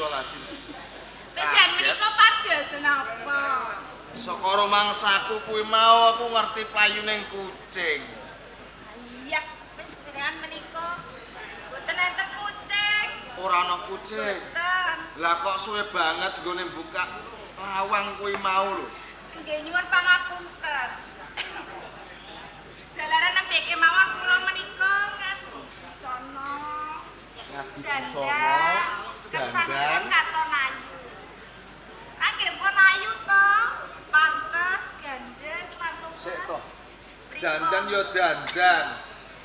Astagfirullahaladzim. Pejan menika pados napa? Saka rumangsaku kuwi mau aku ngerti playuning kucing. Iya, panjenengan menika boten enten kucing. Ora ana kucing. Boten. Lah kok suwe banget nggone buka lawang kuwi mau lho. Nggih nyuwun pangapunten. Jalaran nembe kemawon kula menika ngadu busana. Ngadu busana. Kersanipun katon ayu. Lah nggih pun ayu to. Pantes, gandes lan luwes. Sik to. Dandan yo dandan.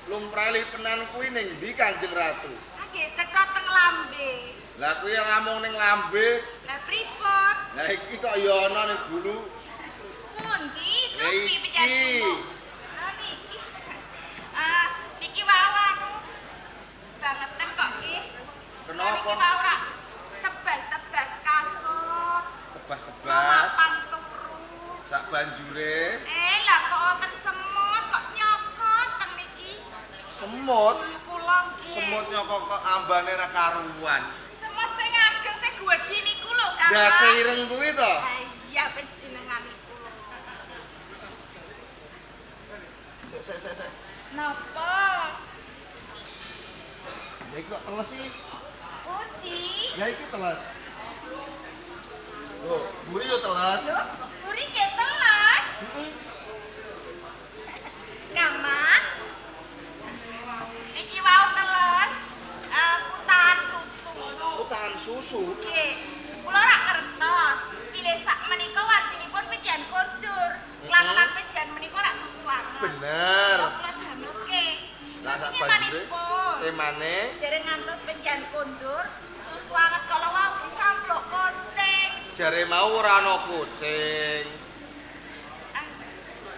Lumrahe lipenan kuwi ning ndi Kanjeng Ratu? Ah nggih cetha teng lambe. Lah kuwi ramung ning lambe. Lah pripun? Lah iki kok ya ana ning gulu. Pundi cupi pijan. Ah niki. Ah niki wau anu bangeten kok nggih. Kenapa? Niki wau rak tebas-tebas kasur. Tebas-tebas. Mapan turu. Sak banjure. Lah kok wonten semut kok nyokot teng niki. Semut? Kula nggih. Semut nyokot kok ambane ra karuan. Semut sing ageng sing gedhi niku lho, Kang. Ndase ireng kuwi to? Ha iya panjenengan niku. Sik sik sik sik. Napa? Ya iki kok teles iki. Pundi? Ya iki teles. Lho, buri yo teles. Lho, buri nggih teles. Heeh. Kang Mas. Iki wau teles putahan susu. Putahan susu? Nggih. Kula ora ngertos. Pilih sak menika wacinipun pijan kondur. Klangenan pijan menika rak susu anget. Bener. Kula damelke. Lah sak banjure temane dereng ngantos pijan kondur, susu anget kala wau disampluk kucing. Jare mau ora ana kucing.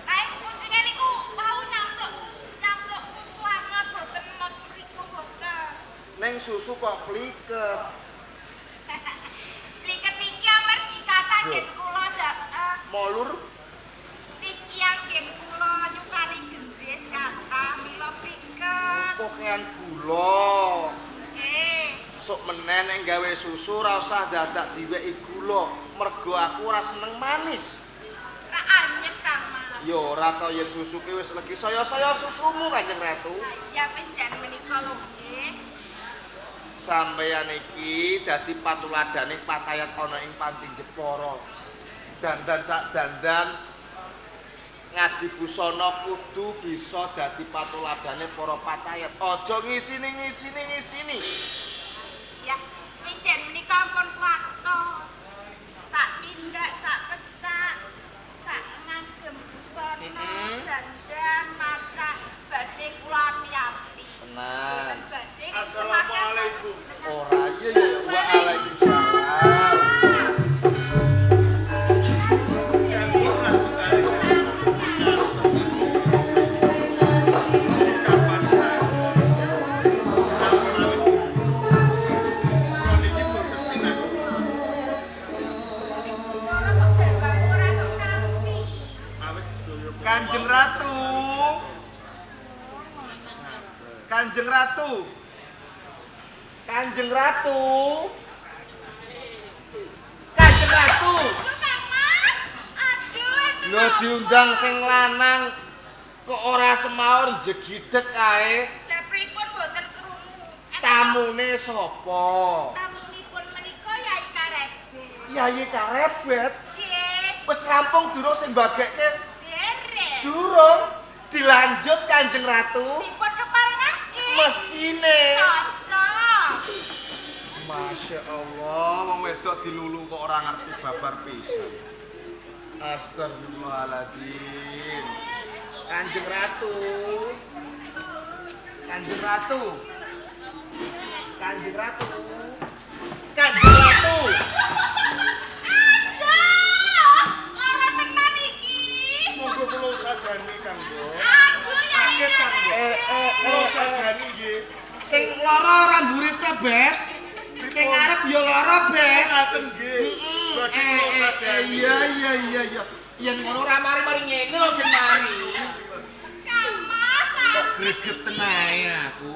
Kae kucinge niku wau nyampluk susu anget boten mriku boten. Neng susu kok pliket. Pliket niki amargi kathah ngen kula molur niki anggen kula nyukani gendhis kathah mila pliket. Pokean gula. Nggih. Sok meneh nek gawe susu ora usah dadak diweki gula, mergo aku ora seneng manis. Ra anyep Kang Mas. Ya ora to yen susu ki wis legi saya-saya susumu Kanjeng Ratu. Ha iya panjenengan menika lho nggih. Sampeyan iki dadi patuladaning patayat ana ing Panti Jepara. Dandan sak dandan ngadi busana kudu bisa dadi patuladane para patayat. Aja ngisini-ngisini ngisini. Ya, pijen menika pun kuwatos. Sak tindak, sak pecak, sak ngagem busana, dandan macak badhe kula ati-ati. Tenan. Assalamualaikum. Ora iya ya, waalaikumsalam. Kanjeng Ratu. Kanjeng Ratu. Kanjeng Ratu. Kanjeng Ratu. Lho Kang Mas. Aduh, lho diundang sing lanang kok ora semaur jegidek kae. Lah pripun boten krungu? Tamune sapa? Tamunipun menika Yai Karebet. Yai Karebet? Nggih. Wis rampung durung sing mbagekke? Dereng. Durung. Dilanjut Kanjeng Ratu. Dipun keparengake. Mestine. Cocok. Masya Allah, wong wedok dilulu kok ora ngerti babar pisan. Astagfirullahaladzim. Kanjeng Ratu. Kanjeng Ratu. Kanjeng Ratu. Kanjeng Ratu. Aduh, lara tenan iki. Monggo kula sadani Kanggo. Aduh, ya Sakit Kanggo. Kula sadani nggih. Sing lara ora mburi tok, Bet. Sing ngarep ya lara, Bet. Ngaten nggih. Badhe kula sadani. Iya iya iya iya. Yen ngono ora mari-mari ngene lho gen mari. Kang Mas, kok gregeten ae aku.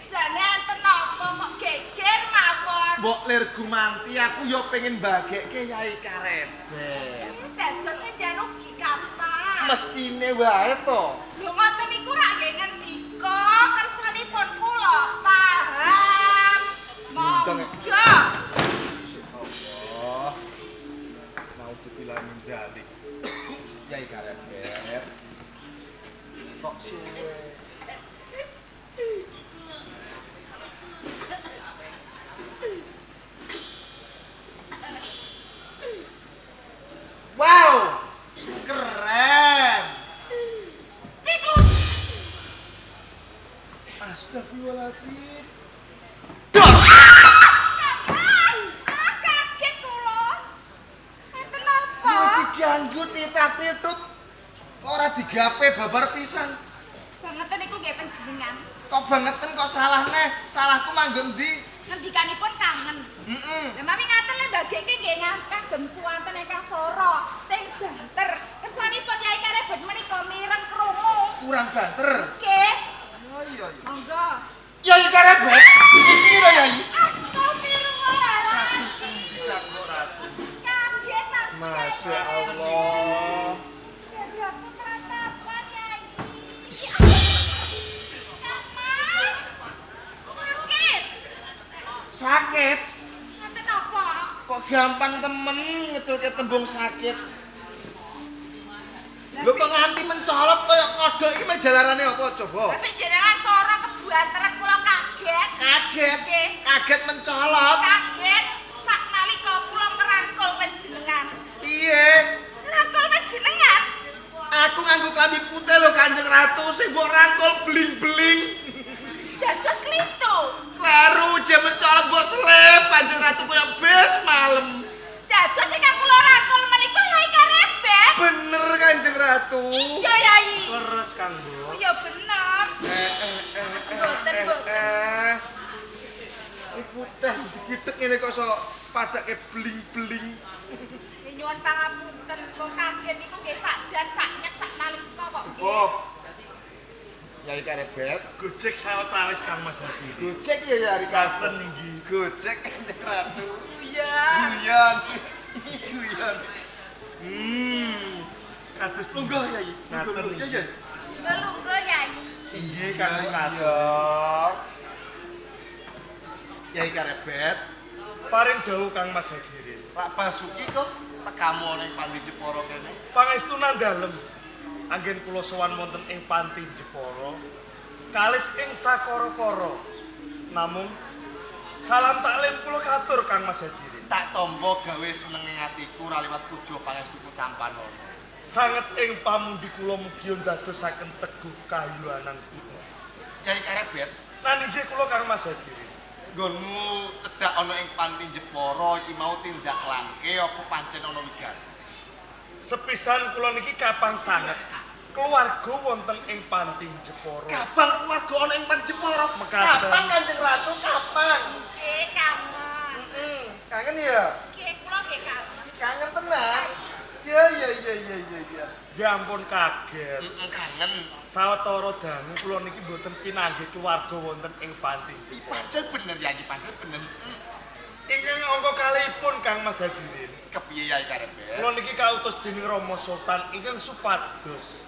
Jane enten napa kok geger mawon. Mbok lir gumanti aku ya pengen bagekke Yai Karebet. Dados menjan ugi kapan? Mestine wae to. Lho ngoten niku rak nggih ngendika kersanipun kula paham. Monggo. Allah. Mau dibilang dalik. Yai Karebet. Kok suwe? Wow, keren. Tikus. Astagfirullahaladzim. Ah, kaget kula. Enten napa? Wis diganggu titat-titut. Kok ora digape babar pisan. Bangeten niku nggih panjenengan. Kok bangeten kok salah neh? Salahku manggon ndi? Ngendikanipun kangen. Heeh. Lah mami ngaten le mbageke nggih kagem suwanten ingkang sora sing banter. Kersanipun Yai Karebet menika mireng krungu. Kurang banter. Nggih. Iya iya iya. Monggo. Yai Karebet. Iki lho Yai. Astagfirullahaladzim. Kaget aku. Masya Allah. Jadi aku keratapan Yai. Mas. Sakit. Sakit. Ngaten apa? Kok gampang temen ngeculke tembung sakit. Lho kok nganti mencolot kaya kodhok iki meh jalarane apa coba? Tapi jenengan sora kebuanteran kula kaget. Kaget. Nggih. Kaget mencolot. Kaget sak nalika kula ngrangkul panjenengan. Piye? Ngrangkul panjenengan? Aku nganggo klambi putih lho Kanjeng Ratu sing mbok rangkul bling-bling. Dados klitu. Kleru je mencolot mbok selip Kanjeng Ratu kaya bis malem. Dados ingkang kula rangkul menika Yai Karebet. Bener Kanjeng Ratu. Iya Yai. Leres Kang Mbok. Oh ya bener. Mboten mboten. Iku teh digidhek ngene kok iso padake bling-bling. Nggih nyuwun pangapunten kok kaget niku nggih sak dan sak nyek sak nalika kok nggih. Oh. Yai Karebet, Gojek sawetawis Kang Mas Hadi. Gojek ya Yai Ngaten Karebet. nggih. Gojek Kanjeng Ratu. Iya. Guyon. Guyon. Kados Lungguh Yai. Ngaten Lungguh Yai. Lungguh Yai. Nggih Kang Ratu. Iya. Yai Karebet, Paring dawuh Kang Mas Hadirin. Pak Basuki kok tekamu ning Panti Jepara kene. Pangestunan dalem anggen kula sowan wonten ing Panti Jepara kalis ing sakara-kara. Namung salam taklim kula katur Kang Mas Hadirin. Tak tampa gawe senenge atiku ora liwat puja pangestuku tampanono. Sanget ing pamundi kula mugi ndadosaken teguh kayuwanan kula. Yai Karebet, Lan inggih kula Kang Mas Hadirin. nggonmu cedhak ana ing Panti Jepara iki mau tindak langke apa pancen ana wigat? Sepisan kula niki kapang sanget keluarga wonten ing Panti Jepara. Kabang keluarga ana ing Panti Jepara. Mekaten. Kapan Kanjeng Ratu? Kapan? Nggih kangen. Kangen ya? Nggih kula nggih kangen. Kangen tenan. Ya ya ya ya ya ya. Ya ampun kaget. Kangen. Sawetara dangu kula niki mboten pinanggih keluarga wonten ing Panti Iki Jepara. pancen bener ya, iki pancen bener. Ingkang angka kalihipun Kang Mas Hadirin. Kepiye Yai Karebet? Kula niki kautus dening Rama Sultan ingkang supados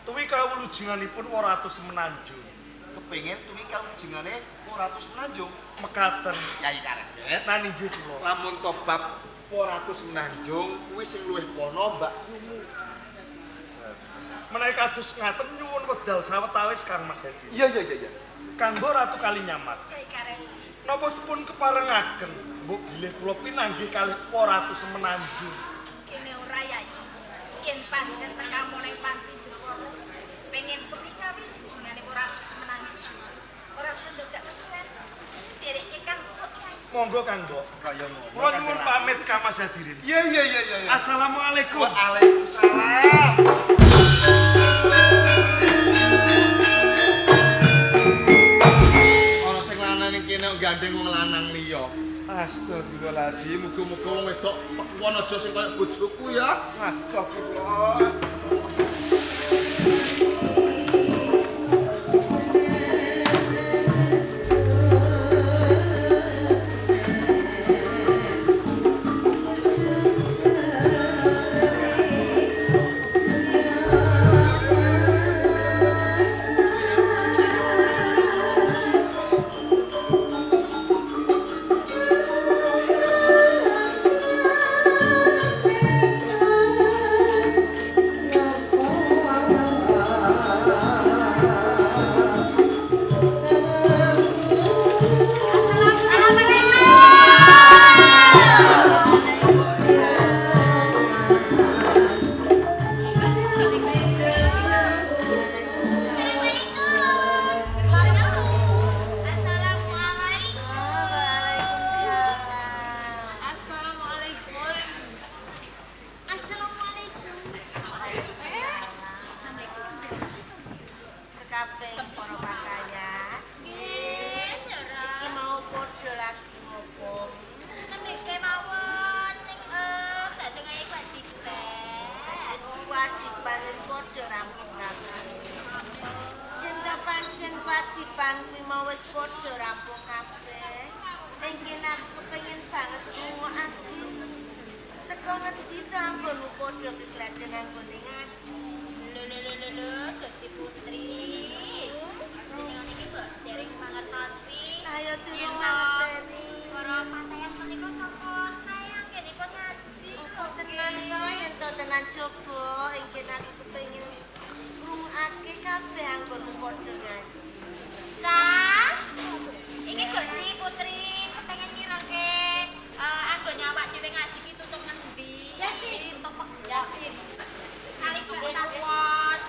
tuwi kawulujenganipun Ratu Semenanjung. Kepengin tuwi kawujengane Ratu Semenanjung. Mekaten. Yai Karebet. Lan inggih kula. Lamun to bab Ratu Semenanjung kuwi sing luwih pono Mbak Yumu. Menawi kados ngaten nyuwun wedal sawetawis Kang Mas Hadirin. Iya iya iya iya. Kanggo Ratu Kalinyamat. Yai Karebet. Napa dipun keparengaken mbok bilih kula pinanggih kalih Ratu Semenanjung. Kene ora Yai. Yen pancen tekamu ning Panti Jepara pengen keprikawi jenengane Ratu Semenanjung. Ora usah ndadak kesuwen. Dereke Kang kok Yai. Monggo Kang Mbok. Kaya ngono. Kula nyuwun pamit Kang Mas Hadirin. Iya iya iya iya. Assalamualaikum. Waalaikumsalam. Ana sing lanang ning kene kok gandeng wong lanang liya. Astagfirullahaladzim, muga-muga wong wedok pekuwon aja sing kaya bojoku ya. Astagfirullah. Saka ngendi to anggonmu padha kegladen anggone ngaji? Lho lho lho lho, Gusti Putri. Jenengan iki kok dereng mangertosi. Ayo tulung mangerteni. Para patayan menika sampun sayang ngenipun ngaji. Apa tenan to yen to tenan coba ingkang aku kepengin ngrungokake kabeh anggonmu padha ngaji. Cah. Iki Gusti Putri kepengin ngirengke anggone awak dhewe ngaji ki tutuk ngendi? Yasin, tutuk Yasin. Kali kepon.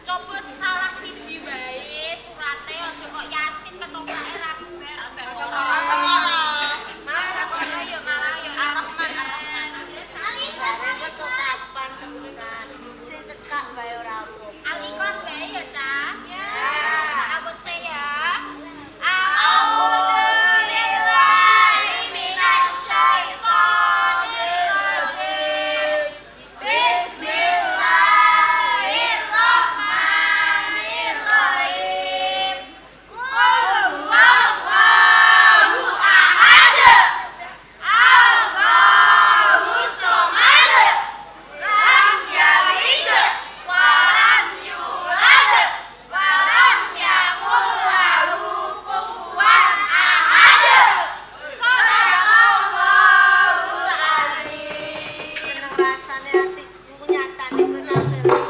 Coba salah siji wae surate aja kok Yasin ketoprake ra ber. Malah ya malah ya Ar-Rahman Ar-Rahman. Al-Ikhlas kapan terusan? Sing cekak wae ora apa. Al-Ikhlas wae ya, Cah. Ya. Tak abot sik ya. A'udzu billahi minasyaitonir rajim. Bismillahirrahmanirrahim. Qul huwallahu ahad. Allahu samad. Lam yalid wa lam yulad wa lam yakul lahu kufuwan ahad. Shadaqallahul azim. Seneng rasane atiku nyatane kowe kabeh padha.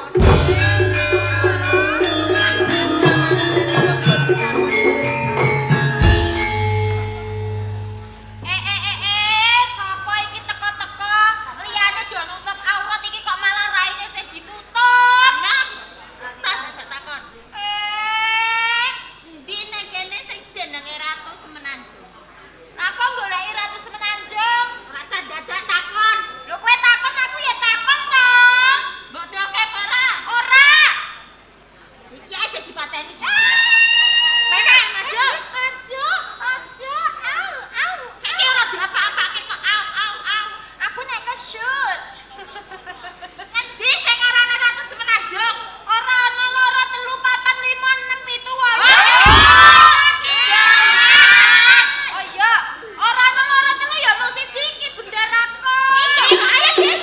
Sapa iki teko-teko liyane do nutup aurat iki kok malah raine sing ditutup. Nang, rasah dadak takon. Endi nang kene sing jenenge Ratu Semenanjung? Napa goleki Ratu Semenanjung? Rasah dadak takon. Lho kowe takon aku ya takon to. Mbok doke apa ora? Ora. Iki ae sing dipateni. Penek maju. Maju, maju. Au, au. Iki ora diapa-apake kok au, au, au. Aku nek kesyut. Ngendi sing arane Ratu Semenanjung? Ora ana 2 3 4 5 6 7 8. Oh iya, ora ana 2 3 ya mung siji iki benderaku. Iki ayo Dik.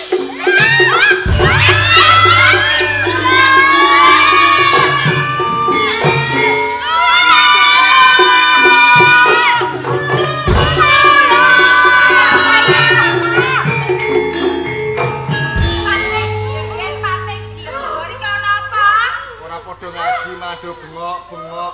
Ora padha ngaji mado bengok-bengok.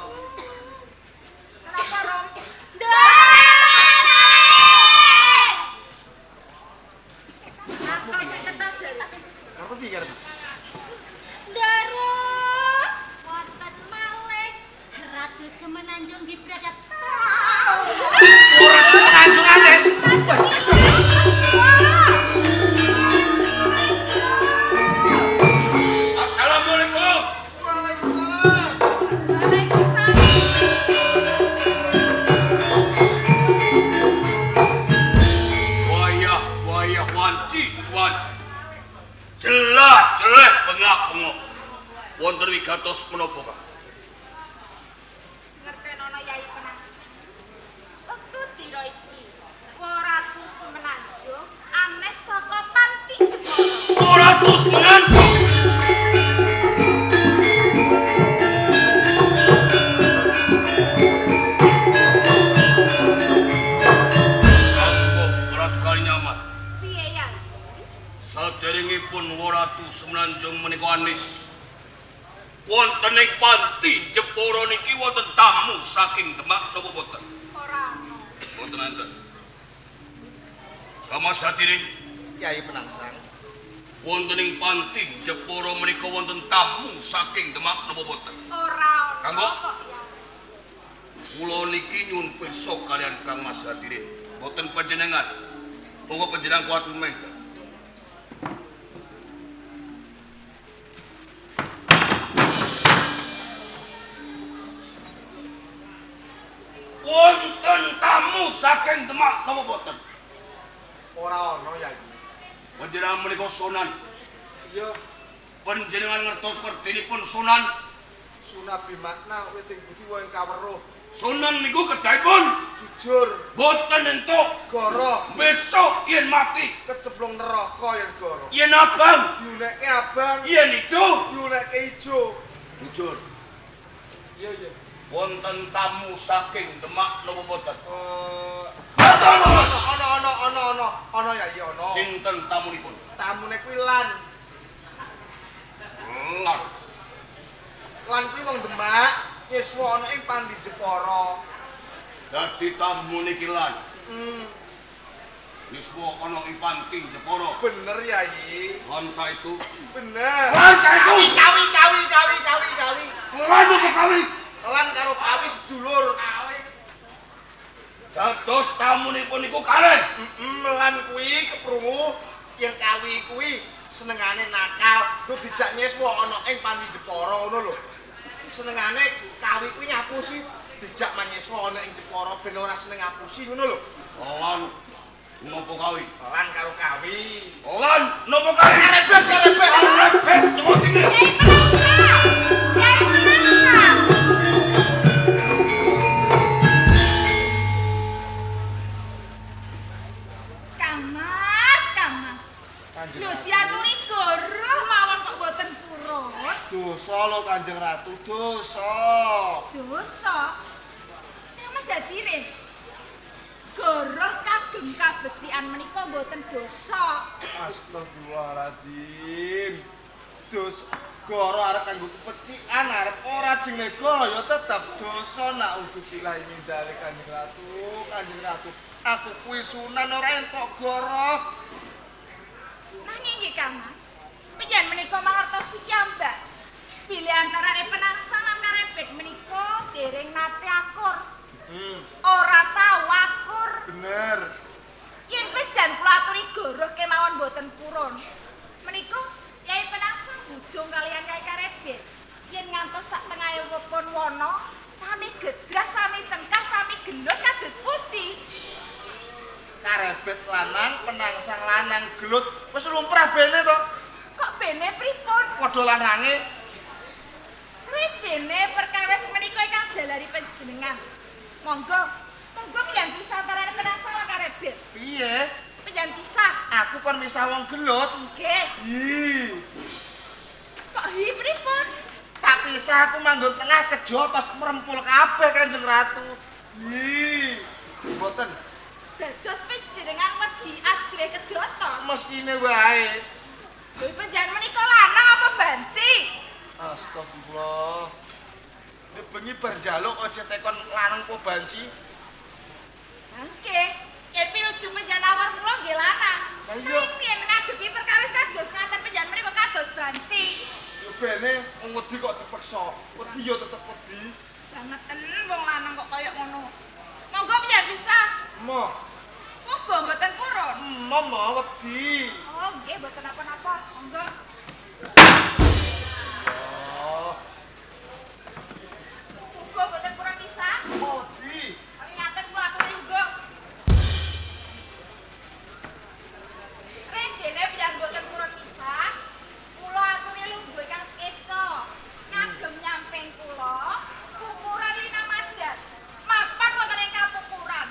Aku pikir Ndara, wonten malih Ratu Semenanjung dibradat. Ora Semenanjung Anes. Assalamualaikum. Waalaikumsalam. Wayah wayah wanci wanci. Jelah jeleh bengak-bengok. Wonten wigatos menapa, Kang? Ngertenono Yai Penangsa. Wektu dina iki, Ratu Semenanjung aneh saka panti Jepara. Ratu Semenanjung. Kanggo Ratu Kalinyamat. Piye ya? Saderengipun Ratu Semenanjung menika anis. Wonten ing panti Jepara niki wonten tamu saking Demak napa boten? Ora ana. Boten enten. Kamas hadirin, Yai Penangsang. wonten ing panti Jepara menika wonten tamu saking Demak napa boten? Ora ana Kanggo? kok ya. Kula niki nyuwun pirsa kalian Kang Mas hadirin, boten panjenengan. Monggo panjenengan kuat mengke. Wonten tamu saking Demak napa boten? Ora ana Yai. Panjenengan menika Sunan. Iya, Panjenengan ngertos werdinipun Sunan. Sunabi makna witing budi wong kaweruh. Sunan niku kedahipun jujur, boten entuk goro. Besok yen mati kecemplung neraka yen goro. Yen abang diunekke abang, yen ijo diunekke ijo. Jujur. Iya iya. Wonten tamu saking Demak napa boten? Ana ana ya iya ana. Sinten tamunipun? Tamune kuwi Lan. Lan. Lan kuwi wong Demak, yuswa ana ing Panti Jepara. Dadi tamu niki Lan. Yuswa ana ing Panti Jepara. Bener Yai. Lan saestu? Bener. Lan saestu. Kawi kawi kawi kawi kawi. Lan opo kawi? Lan karo kawi sedulur. Dados tamunipun niku kalih. Lan kuwi keprungu yen kawi kuwi senengane nakal, kudu dijak nyeswa ana ing Panti Jepara ngono lho. Senengane kawi kuwi ngapusi, dijak manyeswa ana ing Jepara ben ora seneng ngapusi ngono lho. Lan napa kawi? Lan karo kawi. Lan napa kawi? Karebet karebet. Karebet cepet iki. Yai Penangsa. Yai Penangsa. Kamas, Kamas. Lho diaturi goroh mawon kok mboten purun. Dosa lho Kanjeng Ratu, dosa. Dosa. Nek Mas Hadirin. Goroh kagem kabecikan menika mboten dosa. Astagfirullahaladzim. Dosa goroh arep kanggo kebecikan, arep ora jenenge goroh ya tetep dosa. Naudzubillah min dzalik Kanjeng Ratu, Kanjeng Ratu. Aku kuwi sunan ora entuk goroh. Nanging nggih Kang Mas, panjenengan menika mangertosi piyambak. Bilih antarane Penangsa lan Karebet menika dereng nate akur. Ora tau akur. Bener. Yen pejan kula aturi goroh kemawon mboten purun. Menika Yai Penangsa bujung kaliyan Yai Karebet. Yen ngantos sak tengahe wepon wana, sami gedrah, sami cengkah, sami gelut kados pundi? Karebet lanang, Penangsang lanang, gelut wis lumrah bene to. Kok bene pripun? Padha lanange. Bene perkawis menika ingkang jalari panjenengan. Monggo, monggo piyan pisah antarane Penangsang lan Karebet. Piye? Piyan pisah. Aku kon misah wong gelut. Nggih. Hi. Kok hi pripun? Tak pisah aku manggon tengah kejotos merempul kabeh Kanjeng Ratu. Hi. Mboten. Dados panjenengan wedi ajrih kejotos. Mestine wae. Lho panjenengan menika lanang apa banci? Astagfirullah. Nek bengi bar njaluk aja tekon lanang apa banci. Nggih, yen pinuju panjenengan awar kula nggih lanang. Lah iya. Yen ngadepi perkawis kados ngaten panjenengan menika kados banci. Yo bene wong wedi kok dipeksa. Wedi yo tetep wedi. Bangeten wong lanang kok kaya ngono. Monggo piye bisa? Moh. Muga mboten purun. Moh moh wedi. Oh nggih mboten napa-napa. Monggo. Oh. Muga mboten purun pisan. Wedi. Kami ngaten kula aturi uga. Rendene piye mboten purun pisan. Kula aturi lungguh ingkang sekeca. Ngagem nyamping kula pupuran linamadat. Mapan wonten ing kapupuran.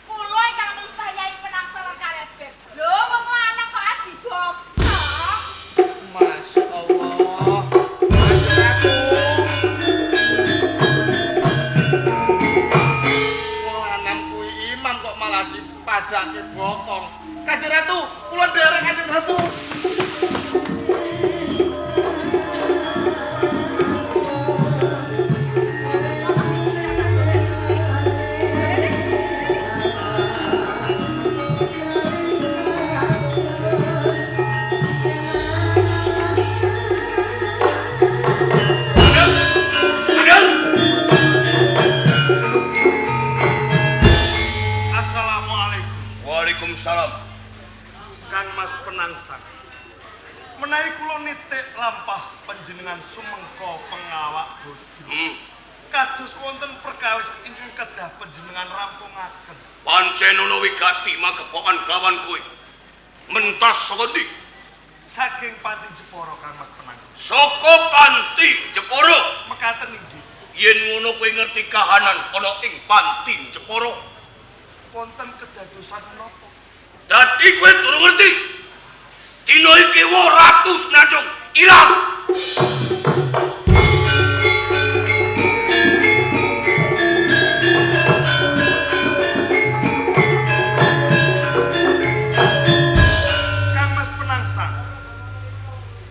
Kula ingkang misah Yai Penangsa lan Karebet. Lho wong lanang kok aji bokong. Masya Allah. Kanjeng Ratu. Wong lanang kuwi imam kok malah dipadhake bokong. Kanjeng Ratu, kula nderek Kanjeng Ratu. Assalamualaikum. Waalaikumsalam. Kang Mas Penangsang. Menawi kula nitik lampah panjenengan sumengko pengawak bojo. Kados wonten perkawis ingkang kedah panjenengan rampungaken. Pancen ana wigati magepokan kelawan kowe. Mentas saka ndi? Saking Panti Jepara Kang Mas Penangsang. Saka Panti Jepara. Mekaten inggih. Yen ngono kowe ngerti kahanan ana ing panti Jepara. Wonten kedadosan menapa? Dadi kowe durung ngerti. Dina iki Ratu Semenanjung ilang. Kang Mas Penangsang,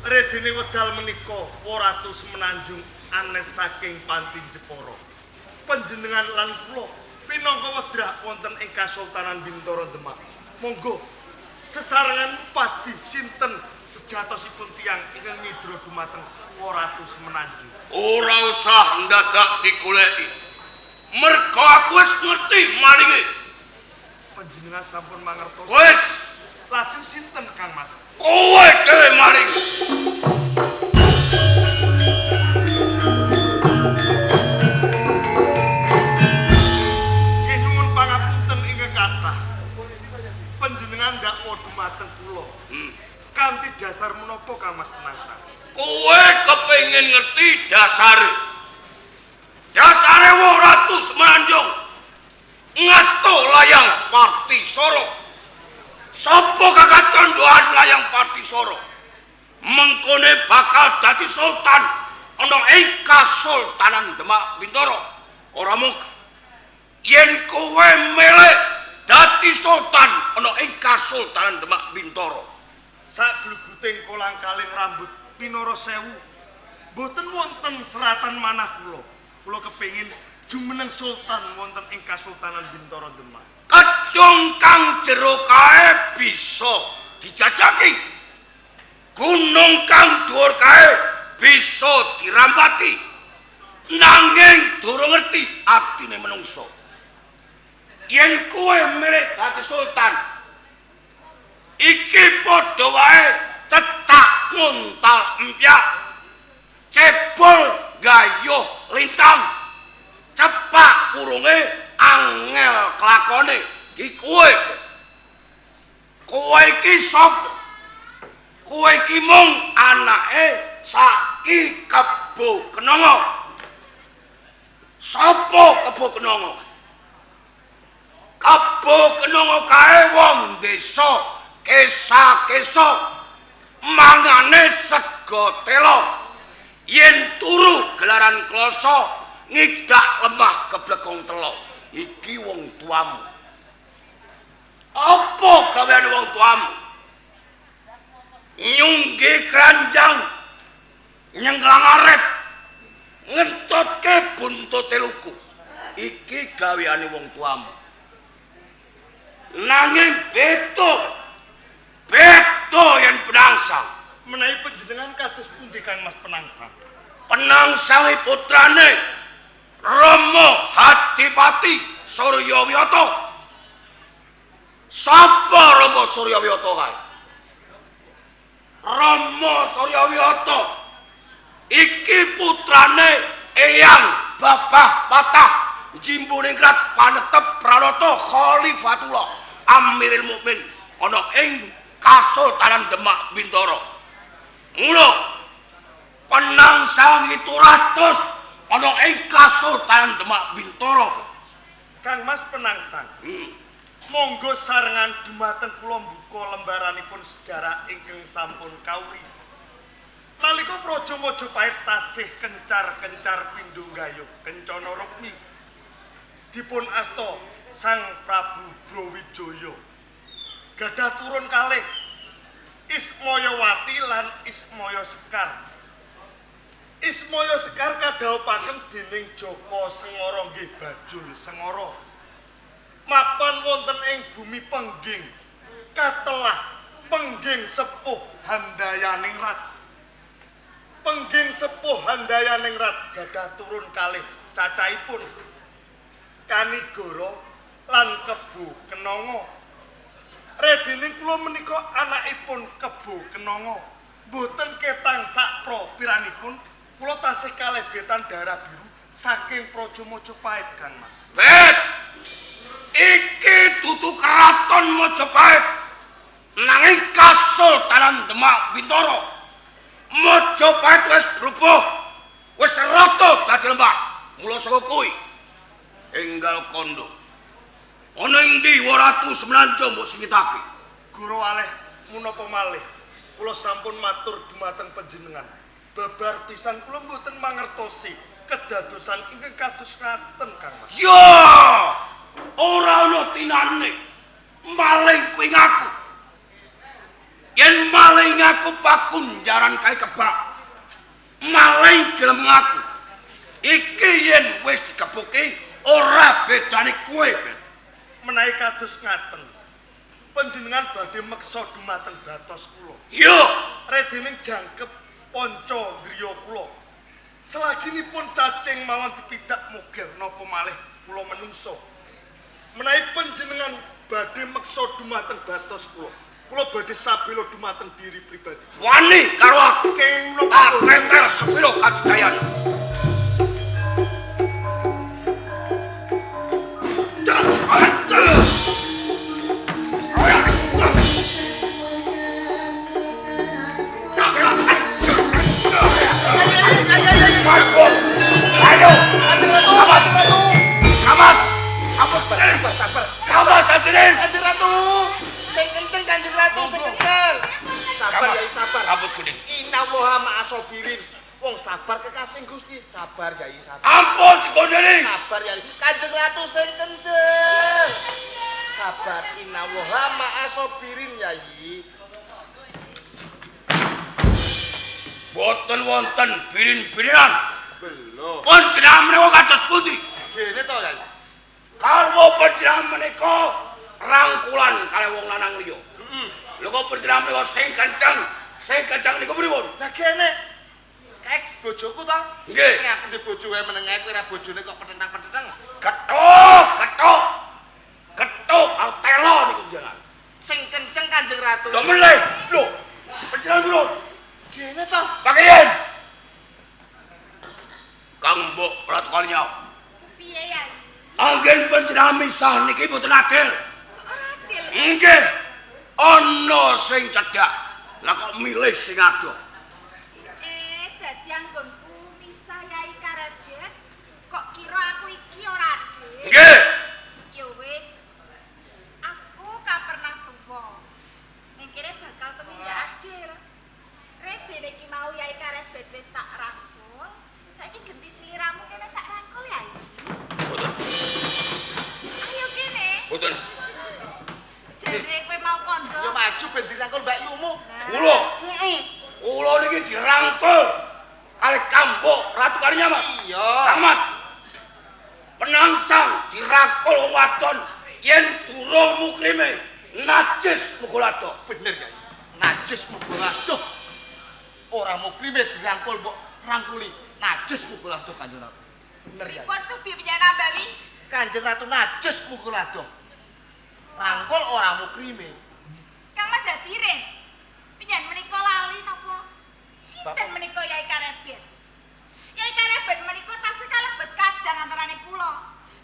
redine wedal menika Ratu Semenanjung anes saking panti Jepara. Panjenengan lan kula pinangka wedrah wonten ing Kasultanan Bintara Demak. Monggo sesarengan padi sinten sejatosipun tiyang ingkang ngidra dumateng Ratu Semenanjung. Ora usah ndadak digoleki. Mergo aku wis ngerti malinge. Panjenengan sampun mangertos. Wis, lajeng sinten Kang Mas? Kowe dhewe maling. Nggih nyuwun pangapunten ingkang kathah. Panjenengan ndakwa dumateng kula. Kanthi dasar menapa Kang Mas Penangsang? Kowe kepengin ngerti dasare. Dasare Ratu Semenanjung ngasto layang Partisoro. Sapa kakak condohan layang Partisoro? Mengkone bakal dadi sultan ana ing Kasultanan Demak Bintara. Ora mung yen kowe melek dadi sultan ana ing Kasultanan Demak Bintara. Sak gluguting kolang-kaling rambut pinara sewu mboten wonten seratan manah kula. Kula kepengin jumeneng sultan wonten ing Kasultanan Bintara Demak. Kedung kang jero kae bisa dijajaki. Gunung kang dhuwur kae bisa dirambati. Nanging durung ngerti atine menungso. Yen kowe milih dadi sultan, iki padha wae cecak nguntal empyak, cebol gayuh lintang, cepak kurunge angel kelakone. Iki kowe. Kowe iki sapa? Kowe iki mung anake Saki Kebo Kenanga. Sapa Kebo Kenanga? Kebo Kenanga kae wong desa kesa-kesa, mangane sega tela. Yen turu gelaran kloso, ngidak lemah keblegong tela. Iki wong tuamu. Apa gaweane wong tuamu? Nyunggi keranjang, nyenglang aret, ngentutke buntute luku. Iki gaweane wong tuamu. Nanging beda, beda yen Penangsang. Menawi panjenengan kados pundi Kang Mas Penangsang? Penangsange putrane Rama Hadipati Suryawiyata. Sapa Rama Suryawiyata kae? Rama Suryawiyata iki putrane Eyang Babah Patah Jimbuningrat Panetep Pranata Khalifatullah Amiril Mukmin ana ing Kasultanan Demak Bintara. Mula Penangsang 700 ana ing Kasultanan Demak Bintara. Kang Mas Penangsang, monggo sarengan dumateng kula mbuka lembaranipun sejarah ingkang sampun kauri. Nalika Praja Majapahit tasih kencar-kencar pindho gayuh kencana rukmi, dipun asta Sang Prabu Brawijaya gadah turun kalih Ismayawati lan Ismaya Sekar. Ismaya Sekar kadhawuhaken dening Jaka Sengara nggih Bajul Sengara. Mapan wonten ing bumi Pengging, katelah Pengging Sepuh Handayaningrat. Pengging Sepuh Handayaningrat gadah turun kalih cacahipun Kanigara lan Kebo Kenanga. Redining kula menika anakipun Kebo Kenanga. Mboten ketang sakpro piranipun kula tasih kalebetan darah biru saking Praja Majapahit, Kang Mas. Bet, iki dudu keraton Majapahit, nanging Kasultanan Demak Bintara. Majapahit wis brubuh, wis rata dadi lembah. Mula saka kuwi enggal kandha. Ana ing ndi Ratu Semenanjung mbok singitake? Guru aleh munapa malih kula sampun matur dumateng panjenengan. Babar pisan kula mboten mangertosi kedadosan ingkang kados ngaten, Kang Mas. Ya! Ora ana tinane. Maling kuwi ngaku. Yen maling ngaku pakunjaran kae kebak. Maling gelem ngaku. Iki yen wis dikepuki ora bedane kowe. Menawi kados ngaten, panjenengan badhe meksa dumateng batos kula. Iya, redining jangkep panca griya kula. Selaginipun cacing mawon dipidak mogel napa malih kula menungso. Menawi panjenengan badhe meksa dumateng batos kula, kula badhe sabela dumateng diri pribadi. Wani karo aku. Kenging menapa Tak ketel sepiro kajidayan. Ayo, Kamas, Kamas, Kanjeng. Kanjeng Ratu, sing kenceng Kanjeng Ratu, sing kenceng. Sabar Yai, sabar. Kabut kuning. Innallaha ma'asobirin. Wong sabar kekasih Gusti, sabar Yai, sabar. Ampun dikondeni. Sabar Yai. Kanjeng Ratu sing kenceng. Sabar, innallaha ma'asobirin Yai. Boten wonten birin-birinan. Belum. Panjenengan menika kados pundi? Gene to Yai. Kalwo panjenengan menika rangkulan kalih wong lanang liya. Heeh. Lha kok panjenengan menika sing kenceng niku pripun? Lah gene. Kae bojoku to? Nggih. Sing aku ndek bojo wae meneng ae kowe ora bojone kok petentang-petentang. Gethuk, gethuk. Gethuk karo telo niku jenengan. Sing kenceng Kanjeng Ratu. Lho melih. Lho, panjenengan pripun? Gene to? Pakien. Kang Mbok Ratu Kalinya. Piye Yai? Anggen panjenengan misah niki mboten adil. Kok ora adil? Nggih. Ana sing cedhak. Lah kok milih sing adoh? Dadi anggonku misah Yai Karebet, kok kira aku iki ora adil? Nggih. Ya wis. Aku ka pernah tuwa. Ning kene bakal tumindak adil. Redene iki mau Yai Karebet wis tak rangkul. Saiki genti sliramu kene tak rangkul Yai. Mboten. Ayo kene. Mboten. Jere kowe mau kandha. Ya maju ben dirangkul Mbak Yumu. Kula, Heeh. kula niki dirangkul kalih Kambok Ratu Kalinya, Mas. Iya. Kang Mas. Penangsang dirangkul wong wadon yen durung mukrime najis mukul adoh. Bener Yai. Najis mukul adoh. Ora mukrime dirangkul mbok rangkuli. Najis mukul adoh Kanjeng Ratu. Bener Yai. Pripun cubi panjenengan bali? Kanjeng Ratu najis mukul adoh. Rangkul ora mukrime. Kang Mas Hadirin, panjenengan menika lali napa? Sinten menika Yai Karebet? Yai Karebet menika tasih kalebet kadang antarane kula.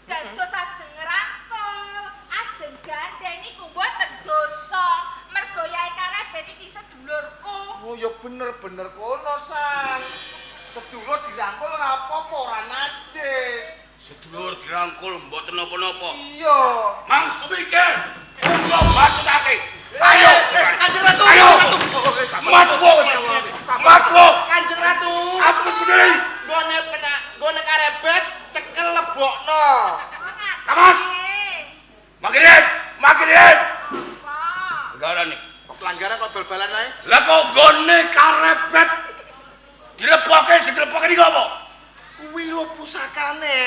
Dados ajeng ngrangkul, ajeng gandeng niku mboten dosa. Mergo Yai Karebet iki sedulurku. Oh ya bener-bener kono Sang. Sedulur dirangkul ora apa-apa, ora najis. Sedulur dirangkul mboten napa-napa. Iya. Mangsu mikir, kula batutake. Ayo, Kanjeng Ratu, Ayo. Kanjeng Ratu. Oh, oke, sabar. Maju. Sabar. Maju. Kanjeng Ratu. Aku berdiri. Nggone penak, nggone Karebet cekel lebokno. Kamas. Makirin, makirin. Apa? Anggaran nih. Kok pelanggaran kok bal-balan ae? Lah kok nggone Karebet dilebokke sing dilebokke niku apa? Kuwi lho pusakane.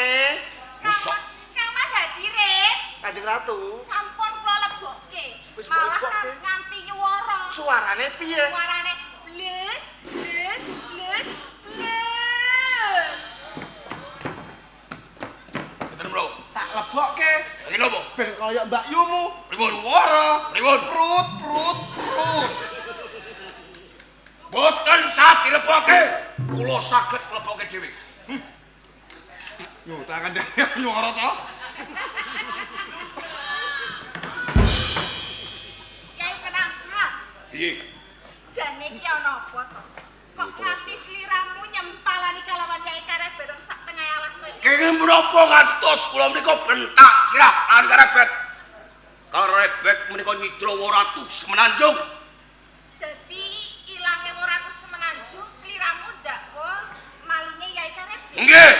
Busok. Kang Mas Hadirin, Kanjeng Ratu. sampun kula lebokke. Wis mbok Malah lebokke. nganti nyuwara. Suarane piye? Suarane bles bles bles bles. Mboten mro. Tak lebokke Lha napa? ben kaya Mbak Yumu. Pripun? Nyuwara. Pripun? Prut prut prut. Mboten sah dilebokke. Kula saged lebokke dhewe. Yo tak kandhani nyuwara to. Yai Penangsang, Piye? jane iki ana apa to? Kok nganti sliramu nyempalani kalawan Yai Karebet sak tengah alas Mas koyo. Kenging menapa ngantos kula menika bentak sirah lan karebet. Karebet menika nyidra Ratu Semenanjung. Dadi ilange Ratu Semenanjung sliramu ndakwa malinge Yai Karebet. Nggih.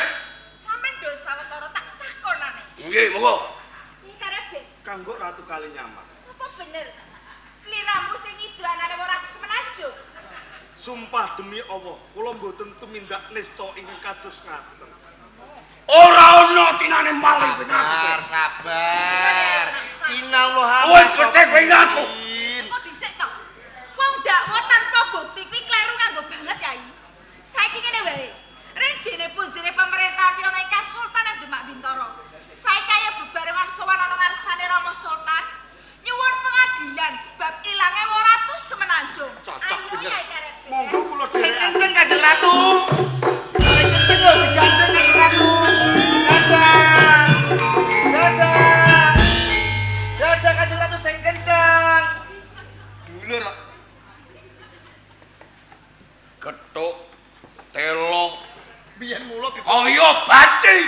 Sampeyan do sawetara tak takonane. Nggih, monggo. Yai Karebet. Kanggo Ratu Kalinyamat. Apa bener? Sliramu sing nyidra anane Ratu Semenanjung. Sumpah demi Allah, kula mboten tumindak nista ingkang kados ngaten. Ora ana tinane maling. Sabar, sabar. Inallah. Wes becik kowe ngaku. Kok dhisik to? Wong dakwa tanpa bukti kuwi kleru nganggo banget, Yai. Saiki ngene wae. Ring dene punjere pemerintahan ana ing Kasultanan Demak Bintara. Saiki kaya bebarengan sowan ana ngarsane Rama Sultan nyuwun pengadilan bab ilange Ratu Semenanjung. Cocok bener. Monggo kula Sing dherekaken. kenceng Kanjeng Ratu. Sing kenceng lho digandeng Kanjeng Ratu. Dadah. Dadah. Dadah Kanjeng Ratu sing kenceng. Dulur kok. Gethuk telo Biyen mula kaya baci.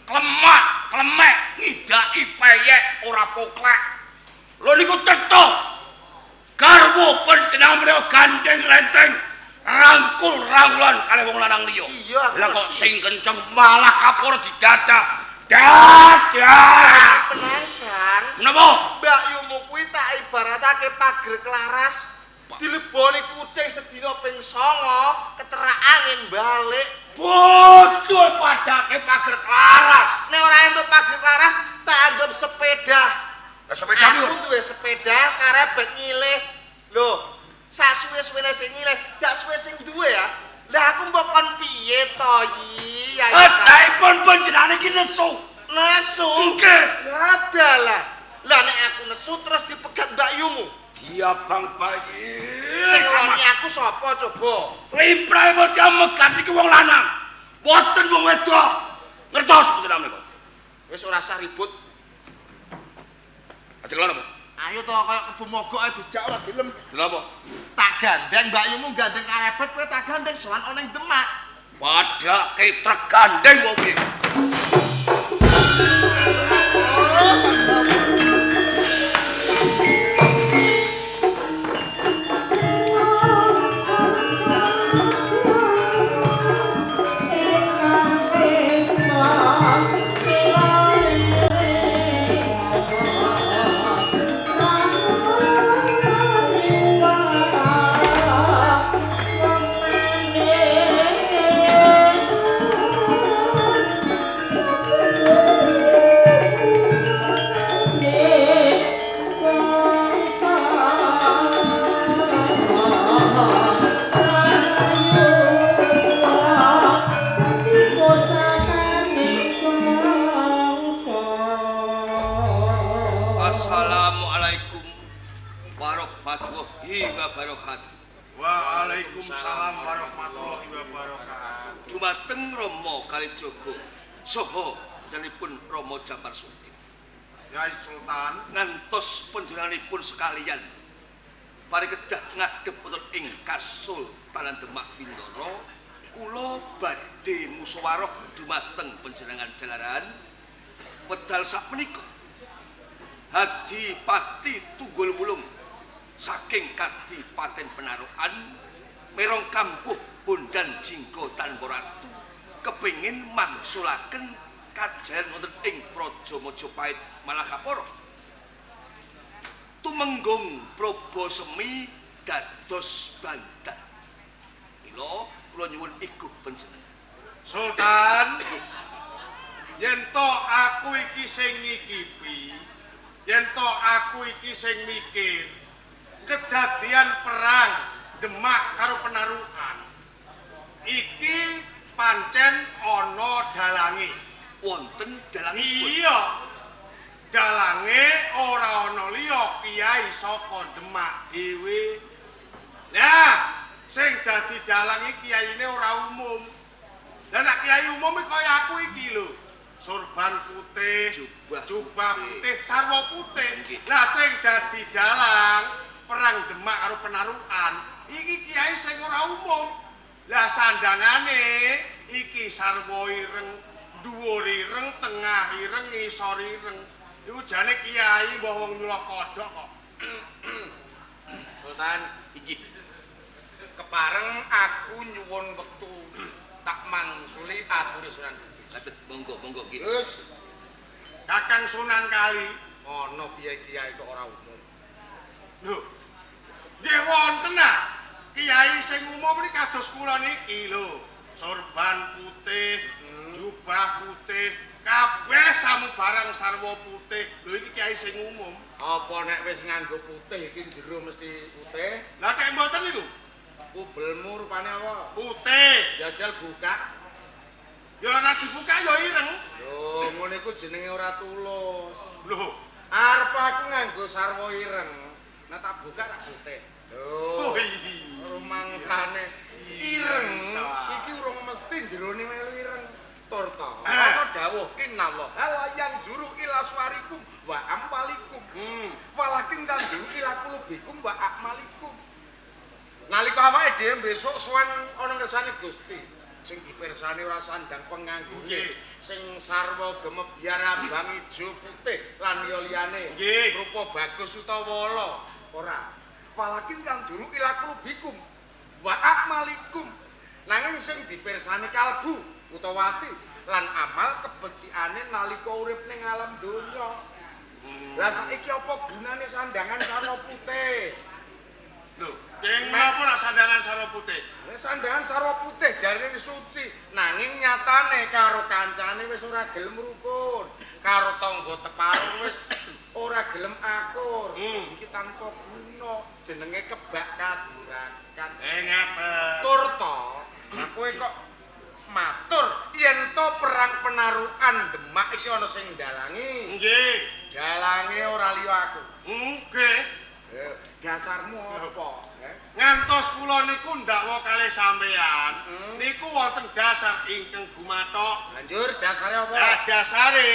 Klemak, klemek ngidaki peyek ora poklek. Lho niku cetha. Garwa panjenengan menika gandeng renteng rangkul-rangkulan kalih wong lanang liya. Iya, aku Lah kok sing kenceng malah kapur didadak. Dadak. Penangsang. Menapa? Mbak Yumu kuwi tak ibaratake pager kelaras. Dileboni kucing sedina ping 9, keterak angin balik. Bodoh padake pager kelaras. Nek ora entuk pager kelaras, tak anggap sepeda. Lah sepeda Aku duwe sepeda karebet nyilih. Lho, sak suwe-suwene sing nyilih, dak suwe sing duwe ya. Lah aku mbok kon piye to yi? Kedahipun panjenengan iki nesu. Nesu. Nggih. Lah dalah. Lah nek aku nesu terus dipegat Mbak Yumu. Dia bang bayi. Sing ngeloni aku sapa coba? Limprahe modya megat niki wong lanang. Boten wong wedok. Ngertos panjenengan menika. Wis ora usah ribut. Ajeng lho napa? Ayo to kaya kebo mogok ae dijak ora gelem. Lha apa? Tak gandeng Mbak Yumu gandeng karebet kowe tak gandeng sowan ana ning Demak. Padake trek gandeng wong piye? Assalamualaikum warahmatullahi wabarakatuh. Waalaikumsalam warahmatullahi wabarakatuh. Dumateng Rama Kalijaga saha panjenenganipun Rama Japar Sudi. Yai Sultan, Ngantos panjenenganipun sekalian pari kedah ngadhep wonten ing Kasultanan Demak Bintara, kula badhe musyawarah dumateng panjenengan jalaran wedal sakmenika Adipati Tunggul Wulung saking Kadipaten Penarukan merong kampuh Bondan Jingga Tanpa Ratu kepengin mangsulaken kajayan wonten ing Praja Majapahit Malakapara. Tumenggung Probo Semi dados bandan. Mila kula nyuwun iguh panjenengan. Sultan, yen to aku iki sing ngikipi, yen to aku iki sing mikir kedadian perang Demak karo Penarukan iki pancen ana dalange. Wonten dalangipun. Iya. Dalange ora ana liya kiai saka Demak dhewe. Nah, sing dadi dalang iki kiyaine ora umum. Lah nek kiai umum iki kaya aku iki lho. Sorban putih, jubah putih, sarwa putih. Lah sing dadi dalang perang Demak karo Penarukan iki kiai sing ora umum. Lah sandangane iki sarwa ireng, dhuwur ireng, tengah ireng, ngisor ireng. Iku jane kiai mbah wong nyulok kodhok kok. Sultan, Inggih. Kepareng aku nyuwun wektu tak mangsuli aturi Sunan Kudus. Katet monggo monggo nggih. Gus, Kakang Sunan Kali. Ana piye-kiai kok ora umum. Lho. Nggih wonten ah. Kiai sing umum niki kados kula niki lho. Sorban putih, jubah putih, kabeh samubarang sarwa putih. Lho iki kiai sing umum. Apa nek wis nganggo putih iki jero mesti putih? Lah nek mboten niku Kubelmu rupane apa? putih. Jajal buka. Ya ora dibuka ya ireng. Lho, ngono iku jenenge ora tulus. Lho. Arep aku nganggo sarwa ireng. Nek tak buka tak putih. Lho. Oh iya. Rumangsane ireng iki urung mesti jerone melu ireng. Tur to. Eh. Ana dawuh innallaha la yanzuru ila suwarikum wa amwalikum. Walakin tanzuru ila qulubikum wa a'malikum. Nalika awake dhewe besok sowan ana ngersane Gusti, sing dipirsani ora sandang penganggone, Nggih. sing sarwa gemebyar abang ijo putih lan liya-liyane, Nggih. rupa bagus utawa ala, ora. Walakin tanzuru ila qulubikum wa a'malikum. Nanging sing dipirsani kalbu utawa ati lan amal kebecikane nalika urip ning alam donya. Lah saiki apa gunane sandangan sarwa putih? Lho, keng menapa lah sandangan sarwa putih? Lah sandangan sarwa putih jarene suci, nanging nyatane karo kancane wis ora gelem rukun, karo tangga teparo wis ora gelem akur. Iki tanpa guna, jenenge kebak kadurakan. Ngaten. Tur to, lah kowe kok matur yen to perang penarukan Demak iki ana sing ndalangi. Nggih. Dalange ora liya aku. Nggih. Dasarmu apa? Ngantos kula niku ndakwa kalih sampeyan, niku wonten dasar ingkang gumathok. Banjur dasare apa? Lah dasare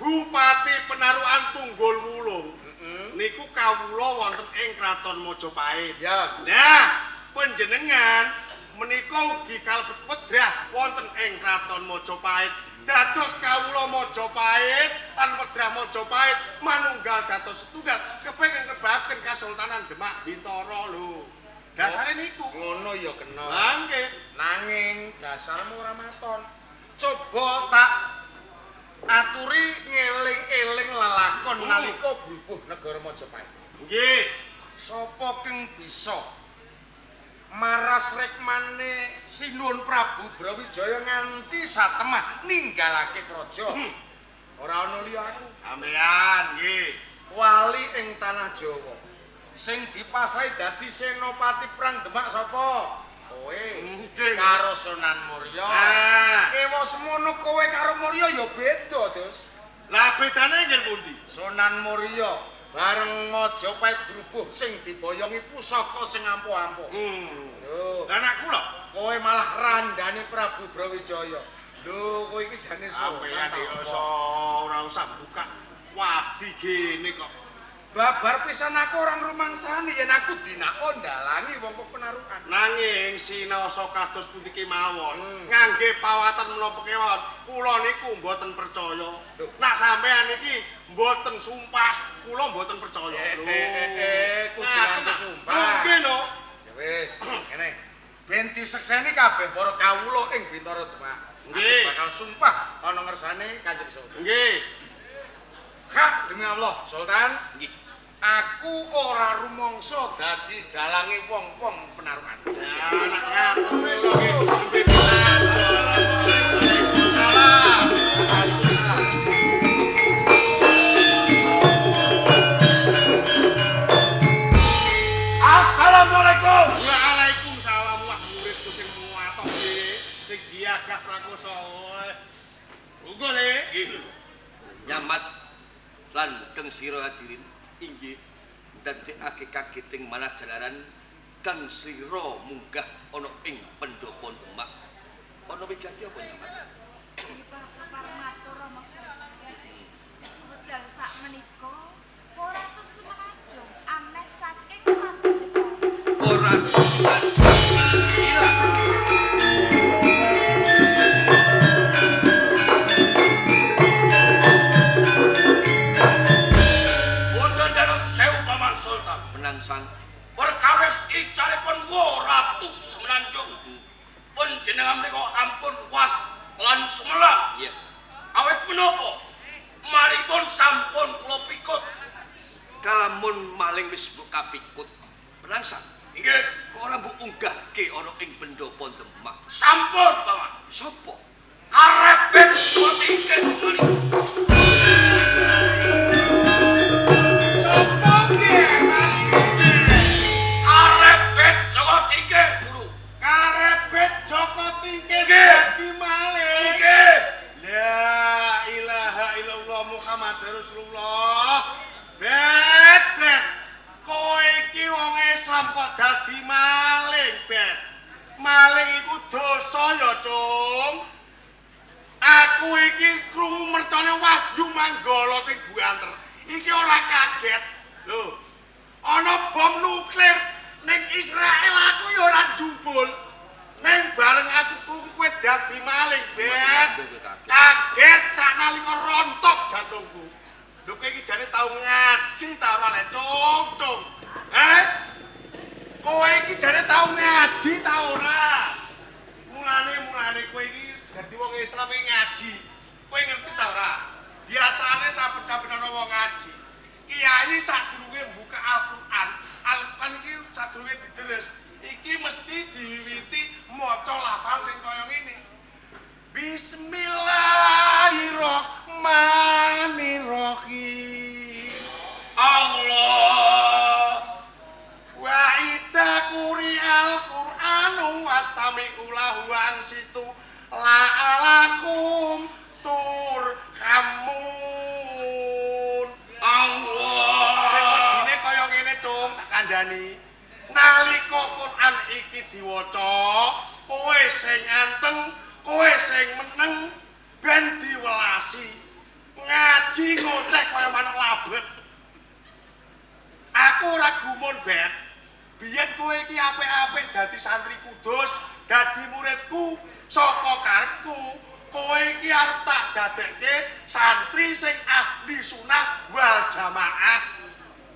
Bupati Penarukan Tunggul Wulung niku kawula wonten ing Kraton Majapahit. Ya. Nah, panjenengan menika ugi kalebet wedrah wonten ing Kraton Majapahit. Dados kawula Majapahit lan wedrah Majapahit manunggal dados setunggal kepengin ngrebaken Kasultanan Demak Bintara lho. Dasare niku. Ngono ya kena. Lah nggih. Nanging dasarmu ora maton. Coba tak aturi ngeling-eling lelakon nalika brubuh negara Majapahit. Nggih. Sapa keng bisa maras rekmane Sinuhun Prabu Brawijaya nganti satemah ninggalake praja. Ora ana liya aku. Sampeyan nggih. Wali ing tanah Jawa. Sing dipasrahi dadi senopati perang Demak sapa? Kowe. Nggih. Karo Sunan Muria. Ah. Ewa semono kowe karo Muria ya beda, Dus. Lah bedane nggih pundi? Sunan Muria bareng Majapahit grubuh sing diboyongi pusaka sing ampuh-ampuh. Lho, Lah anak kula kowe malah randane Prabu Brawijaya. Lho, kowe iki jane sampeyan sopan. iki ora usah buka wadi gene kok. Babar pisan aku ora ngrumangsani yen aku dinako ndalangi wong kok penarukan. Nanging sinaosa kados pundi kemawon, ngangge pawatan menapa kemawon, kula niku mboten percaya. Nak sampean niki mboten sumpah, kula mboten percaya. Lho, kudu nganggo sumpah. Lho nggih no. Ya wis, ngene. Ben disekseni kabeh para kawula ing Bintara Demak. Nggih. Bakal sumpah ana ngersane Kanjeng Sultan. Nggih. Hak demi Allah, Sultan. Nggih. Aku ora rumangsa dadi dalange wong-wong penarukan. Ya, nak ngaten menika nggih nembe pisan. Waalaikumsalam. Assalamualaikum. Waalaikumsalam. Wah, muridku sing muatok iki, sing giagah prakosa. Monggo, Le. Nggih. Nyamat lan keng sira hadirin Inggih. ndadekake kageting manah jalaran kang sira munggah ana ing pendopo Demak. Ana wigati apa nyamat? Kepareng matur Rama Sultan. Wekdal sak menika ora tus semenajung anes saking panti Jepara. Ora tus semenajung. Penangsang. Perkawis icaripun Ratu Semenanjung. Panjenengan menika ampun was lan sumelang. Iya. Awit menapa? Malingipun sampun kula pikut. Kalamun maling wis mbok kapikut. Penangsang. Inggih, Kok ora mbok unggahke ana ing pendopo Demak? Sampun, Paman. Sopo? Karebet Joko Tingkir maling. Sopo nggih Mas iki? Karebet Joko Tingkir, Guru. Karebet Joko Tingkir Nggih. dadi maling. Nggih. La ilaha illallah Muhammad Rasulullah. Bet, bet. Kowe iki wong Islam kok dadi maling, bet. Maling iku dosa ya, Cung. Aku iki krungu mercone Wahyu Manggala sing buanter. Iki ora kaget. Lho. Ana bom nuklir ning Israel aku ya ora jumbul. Neng bareng aku krungu kowe dadi maling, Bet. Kaget saknalika rontok jantungku. Lho kowe iki jane tau ngaji ta ora le, Cung, Cung? Eh? Kowe iki jane tau ngaji ta ora? Mulane kowe iki dadi wong Islam iki ngaji. Kowe ngerti ta ora? Biasane saben-saben ana wong ngaji, kiai sadurunge mbuka Al-Qur'an, Al-Qur'an iki sadurunge diteles, iki mesti diwiwiti maca lafal sing kaya ngene. Bismillahirrahmanirrahim. Allah. Wa idza quri'al Qur'anu wastami'u lahu wa ansitu la'alakum turhamun. Allah. Sing wedine kaya ngene, Cung, tak kandhani. Nalika Qur'an iki diwaca, kowe sing anteng, kowe sing meneng ben diwelasi. Ngaji ngoceh kaya manuk labet. Aku ora gumun, Bet. Biyen kowe iki apik-apik dadi santri kudus, dadi muridku, saka karepku. Kowe iki arep tak dadekke santri sing ahli sunah wal jamaah.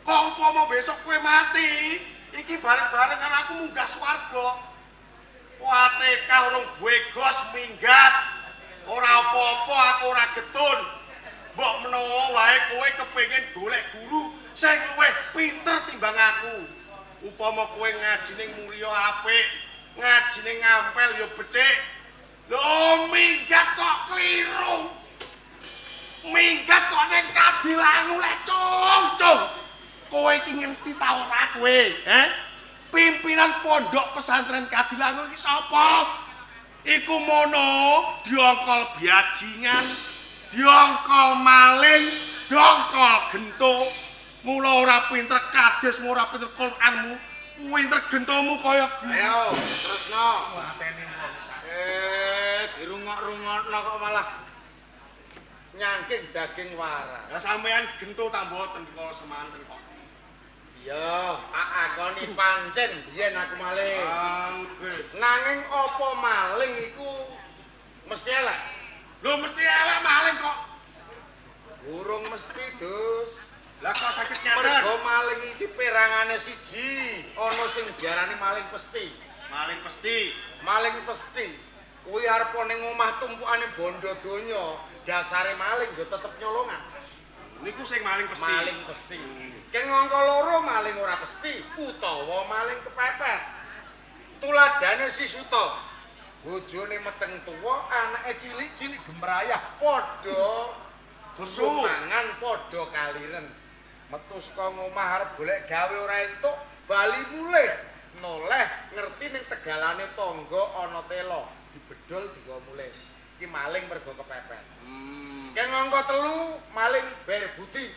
Kok upama besok kowe mati, iki bareng-bareng karo aku munggah swarga. Watekah urung begos minggat. Ora apa-apa aku ora getun. Mbok menawa wae kowe kepengin golek guru sing luwih pinter timbang aku. Upama kowe ngaji ning Muria apik, ngaji ning Ngampel ya becik. Lho minggat kok kliru. Minggat kok ning Kadilangu le, Cung, Cung. Kowe iki ngerti ta ora kowe, he? Pimpinan pondok pesantren Kadilangu iki sapa? Iku mono diongkol biajingan, diongkol maling, dongkol gento. Mula ora pinter kadismu, ora pinter Quranmu, pinter gentomu kaya Ayo, terusno. Mateni wong. Dirungok-rungokno kok malah nyangking daging waras. Lah sampean gento ta mboten kala semanten kok. Iya, tak akoni pancen biyen aku maling. Ah, nggih. Nanging apa maling iku mesti elek? Lho mesti elek maling kok. Urung mesti, Dus. Lah kok sakit nyaten? Mergo maling iki perangane siji, ana sing diarani maling pesti. Maling pesti. Maling pesti. Kuwi arep ning omah tumpukane bondo donya, dasare maling ya tetep nyolongan. Niku sing maling pesti. Maling pesti. Keng angka loro maling ora pesti utawa maling kepepet. Tuladane si Suta. Bojone meteng tuwa, anake cilik-cilik gemrayah padha Nesu. mangan padha kaliren. Metu saka ngomah arep golek gawe ora entuk, bali mulih. Noleh ngerti ning tegalane tangga ana tela, dibedol digawa mulih. Iki maling mergo kepepet. Keng angka telu maling berbudi.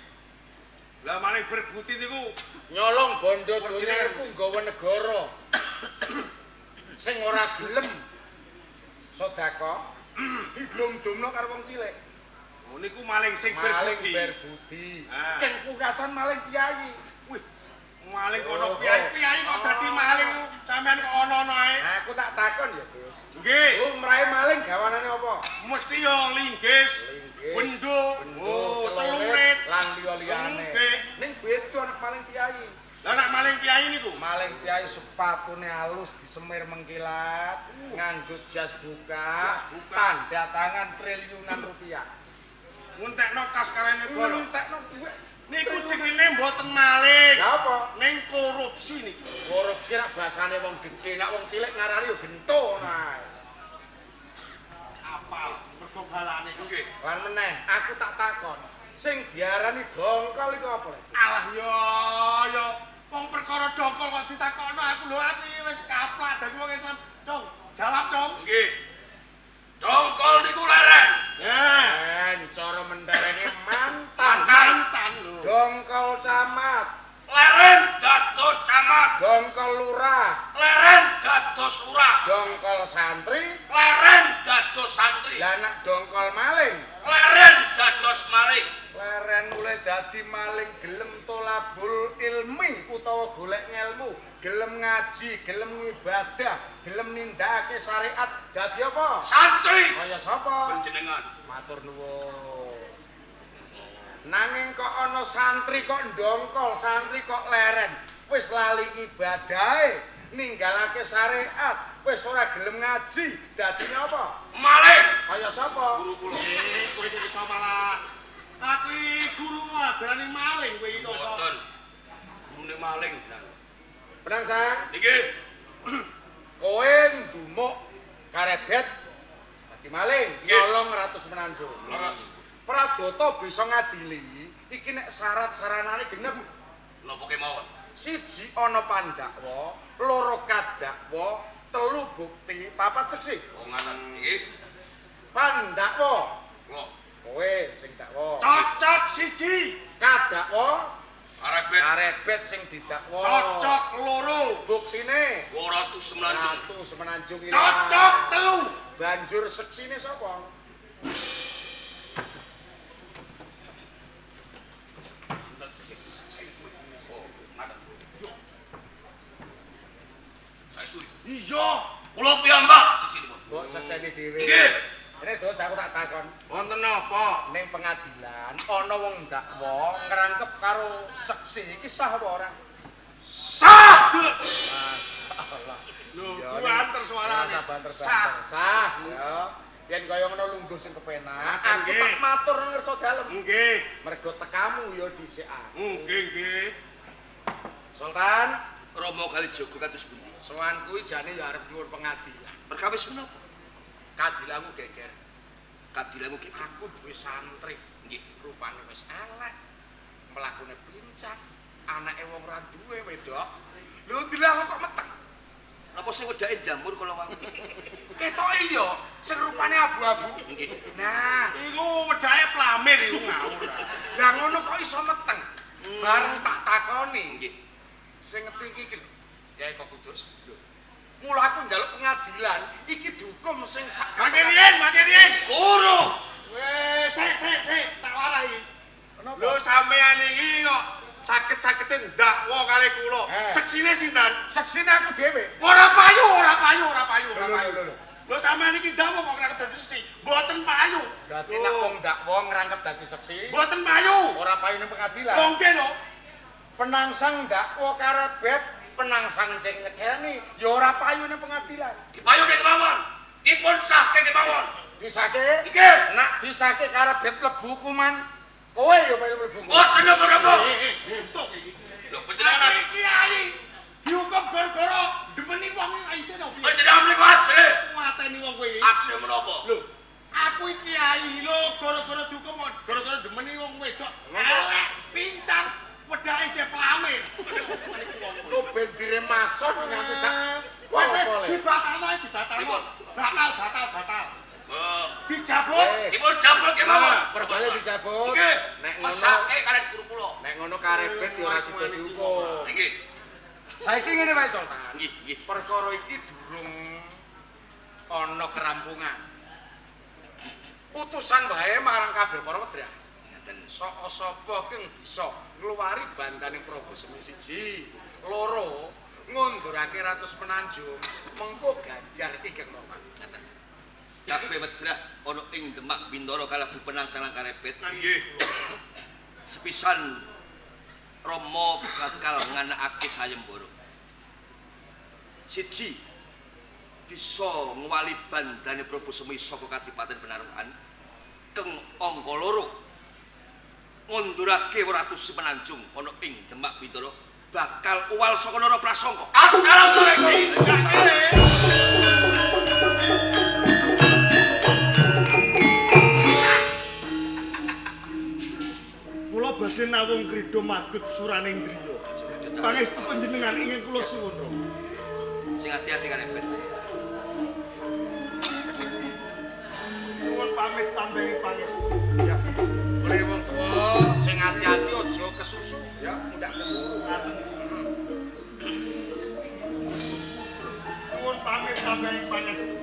Lah maling berbuti niku Nyolong bondo donya punggawa negara. Sing ora gelem sedekah didum-dumno karo wong cilik. Oh niku maling sing Maling berbudi. berbudi. Ah. Keng pungkasan maling piyayi. Wih, maling kono Oh, piyai-piyai kok dadi maling sampean kok ana-ana ae. Aku tak takon ya, Gus. Nggih, Lumrahe maling gawanane apa? mesti yo linggis, Linggis, bendo, bendo, oh, celurit. lan liya-liyane. Nggih. Ning beda nek maling piyayi. Lah nek maling piyai niku? Maling piyai sepatune alus disemir mengkilat, nganggo jas buka, tanda tangan triliunan rupiah. Nguntekno kas karene negara. Nguntekno dhuwit. Niku jenenge mboten maling. Lha apa? Ning korupsi niku. Korupsi rak basane wong gedhe, nek wong cilik ngarani yo gento nah. Apal mergo balane. Nggih. Lan meneh aku tak takon, sing diarani dongkol iku apa? Alah yo yo wong perkara dongkol kok ditakokno aku lho, aku iki wis kaplak dadi wong Islam. Cong, jawab Cong. Nggih. Dongkol niku leren. Ya. Cara menterenge mantan. Mantan lho. Dongkol camat, Leren dados camat. dongkol lurah, Leren dados lurah. dongkol santri, Leren dados santri. lah nek dongkol maling, Leren dados maling. leren mulai dadi maling gelem tolabul ilmi utawa golek ngelmu, gelem ngaji, gelem ngibadah, gelem nindakake syariat, dadi apa? Santri. Kaya sapa? Panjenengan. Matur nuwun. Nanging kok ana santri kok ndongkol, santri kok leren, wis lali ibadahe, ninggalake syariat, wis ora gelem ngaji, dadine apa? Maling. Kaya sapa? Guru kula. Kowe iki iso malah aku iki guru adarani maling kowe iki kok. Mboten. Gurune maling. Penangsang, Nggih. kowe ndumuk karebet dadi maling, nyolong Ratu Semenanjung. Leres. Pradata bisa ngadili iki nek syarat saranane genep. Napa kemawon? Siji ana pandakwa, loro kadakwa, telu bukti, papat seksi. Oh ngaten. Nggih. Pandakwa, Kula kowe sing dakwa. Cocok siji, Kadakwa, karebet karebet sing didakwa. cocok loro, Buktine Ratu Semenanjung. Ratu Semenanjung ilang. cocok telu. Banjur seksine sapa? Saestu. Iya. Kula piyambak seksinipun. Mbok sekseni dhewe. Nggih. Ini dos aku tak takon. Wonten napa? Ning pengadilan ana wong dakwa ngrangkep karo seksi iki sah apa ora? Sah. Duk. Masyaallah. Lho, Ya, banter suarane. Sah banter Sah. banter. Sah ya. Yen kaya ngono lungguh sing kepenak, aku Nggih. tak matur ngersa dalem. Nggih. Mergo tekamu ya dhisik aku. Nggih, nggih. Sultan, Rama Kalijaga kados pundi? sowan kuwi jane ya arep dhuwur pengadilan. Perkawis menapa? Kadilanku geger. Kadilanku geger. Aku duwe santri, Nggih. rupane wis elek, mlakune pincang, anake wong ora duwe wedok. Lho dilalah kok meteng. Napa sing wedake jamur kala wau? Ketoke iya, sing rupane abu-abu. Nggih. Nah, Iku wedake plamir iku ngawur. lah ngono kok iso meteng. Bareng tak takoni. Nggih. Sing ngerti iki iki lho. Yai kok Kudus. Lho. Mula aku njaluk pengadilan, iki dihukum sing sak Mangke riyen, mangke riyen. Guru. Wes, sik sik sik, tak warahi. Kenapa? Lho sampean iki kok saged-sagede ndakwa kali kula. Eh. Seksine sinten? Seksine aku dhewe. Ora payu, ora payu, ora payu, ora Lho, payu. lho, lho. Lho sampean iki ndakwa kok ora dadi seksi. Mboten payu. Berarti nek wong dakwa ngrangkep dadi seksi, Mboten payu. ora payu ning pengadilan. Wong nggih lho. Penangsang dakwa karebet, penangsang ceng nyekeni, ya ora payu ning pengadilan. Dipayuke kemawon. Dipun sahke kemawon. Disake? Nggih. Nak disake karebet mlebu hukuman, kowe ya melu mlebu. Mboten napa-napa. Entuk iki. Lho panjenengan Iki kiai dihukum gara-gara demeni wong isih no piye? panjenengan mriku ajre. Mateni wong kowe iki. Ajre menapa? Lho, aku iki kiai lho gara-gara dihukum kok gara-gara demeni wong wedok. Elek, pincang, wedake jek plamir. Lho ben diremason nganti sak Wes wes pol-pole. dibatalno ae dibatalno. Pripun? Batal batal batal. Eh, Dijabut. Dipun jabul kemawon. Perbale dicabut. Nggih. Nek ngono, Mesake kalian guru kula. nek ngono karebet ya ora sida dihukum. Nggih. Saiki ngene wae Sultan. Nggih, nggih. Perkara iki durung ana kerampungan. Utusan wae marang kabeh para wedrah. Ngaten. Saka sapa keng bisa ngluwari bandaning Prabu Semi siji, loro ngundurake Ratu Semenanjung, mengko ganjar ingkang Rama. Ngaten. Kabeh wedrah ana ing Demak Bintara kalebu Penangsang lan Karebet. Nggih. Sepisan Rama bakal nganakake sayembara. Siji bisa ngwali bandane Prabu Semi saka Kadipaten Penarukan. Keng angka loro ngundurake Ratu Semenanjung ana ing Demak Bintara bakal uwal saka Nara Prasangka. Assalamualaikum. Kula badhe nawung krida magut Suranendriya. Pangestu panjenengan ingkang kula suwun, Rama. Sing ati-ati karepet. Nuwun pamit tambengi pangestu. Ya. Boleh wong tuwa sing ati-ati aja kesusu ya, mundak kesusu. Nuwun pamit tambengi pangestu.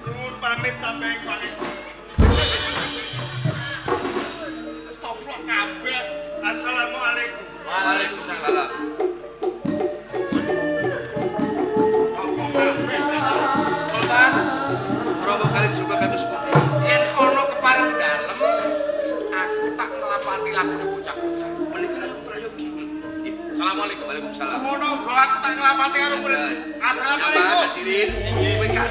Nuwun pamit tambengi pangestu. Toplok kabeh. Assalamualaikum. Waalaikumsalam. Toplok kabeh. Sultan, Rama Kalijaga kados pundi? Yen ana kepareng dalem, aku tak nglapati lagune bocah-bocah. Menika lagu prayogi. Nggih. Assalamualaikum. Waalaikumsalam. Semono uga aku tak nglapati karo muridku. Assalamualaikum. Hadirin, kowe kan.